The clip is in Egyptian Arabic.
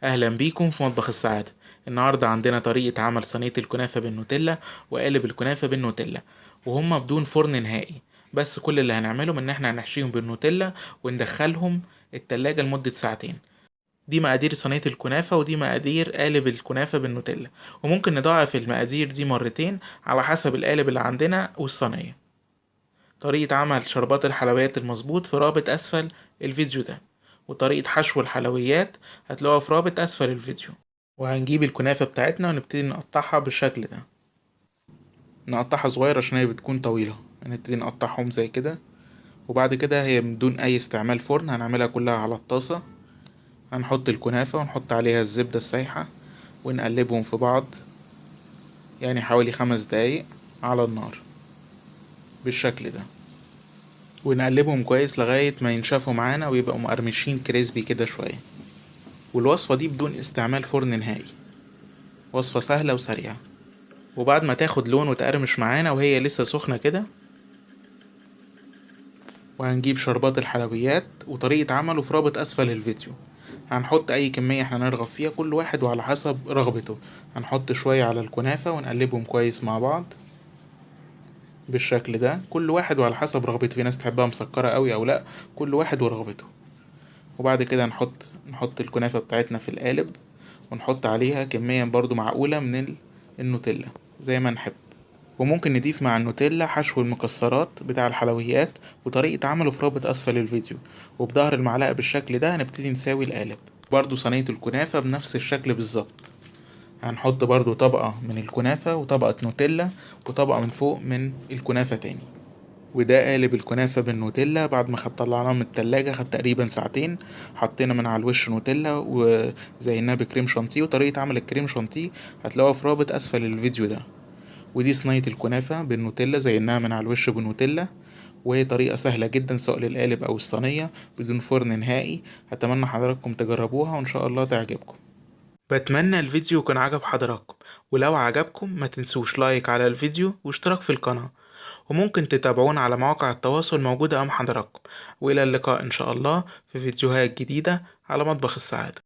اهلا بيكم في مطبخ السعادة. النهاردة عندنا طريقة عمل صينية الكنافة بالنوتيلا وقالب الكنافة بالنوتيلا، وهما بدون فرن نهائي، بس كل اللي هنعمله ان احنا هنحشيهم بالنوتيلا وندخلهم التلاجة لمدة ساعتين. دي مقادير صينية الكنافة ودي مقادير قالب الكنافة بالنوتيلا، وممكن نضاعف المقادير دي مرتين على حسب القالب اللي عندنا والصينية. طريقة عمل شربات الحلويات المظبوط في رابط أسفل الفيديو ده، وطريقة حشو الحلويات هتلاقوها في رابط أسفل الفيديو. وهنجيب الكنافة بتاعتنا ونبتدي نقطعها بالشكل ده، نقطعها صغير عشان هي بتكون طويلة، هنبتدي نقطعهم زي كده. وبعد كده هي بدون أي استعمال فرن، هنعملها كلها على الطاسة. هنحط الكنافة ونحط عليها الزبدة السايحة ونقلبهم في بعض حوالي 5 دقايق على النار بالشكل ده، ونقلبهم كويس لغاية ما ينشفوا معانا ويبقوا مقرمشين كريسبي كده شوية. والوصفة دي بدون استعمال فرن نهائي، وصفة سهلة وسريعة. وبعد ما تاخد لون وتقرمش معانا وهي لسه سخنة كده، وهنجيب شربات الحلويات وطريقة عمله في رابط أسفل الفيديو. هنحط أي كمية احنا نرغب فيها، كل واحد وعلى حسب رغبته. هنحط شوية على الكنافة ونقلبهم كويس مع بعض بالشكل ده، كل واحد وعلى حسب رغبته، في ناس تحبها مسكرة قوي أو لأ، كل واحد ورغبته. وبعد كده نحط الكنافة بتاعتنا في القالب ونحط عليها كمية برضو معقولة من النوتيلا زي ما نحب. وممكن نضيف مع النوتيلا حشو المكسرات بتاع الحلويات وطريقة عمله في رابط أسفل الفيديو. وبظهر المعلقة بالشكل ده هنبتدي نساوي القالب. برضو صينية الكنافة بنفس الشكل بالظبط، هنحط برضو طبقة من الكنافة وطبقة نوتيلا وطبقة من فوق من الكنافة تاني. وده قالب الكنافة بالنوتيلا بعد ما طلعناه من التلاجة، خد تقريبا ساعتين. حطينا من على الوش نوتيلا وزيناه بكريم شانتيه، وطريقة عمل الكريم شانتيه هتلاقوها في رابط أسفل الفيديو ده. ودي صينية الكنافة بالنوتيلا زيناها من على الوش بنوتيلا، وهي طريقة سهلة جدا سواء للقالب أو الصينية بدون فرن نهائي. أتمنى حضراتكم تجربوها وإن شاء الله تعجبكم. بتمنى الفيديو يكون عجب حضراتكم، ولو عجبكم ما تنسوش لايك على الفيديو واشتراك في القناة، وممكن تتابعونا على مواقع التواصل موجودة أمام حضراتكم. وإلى اللقاء إن شاء الله في فيديوهات جديدة على مطبخ السعادة.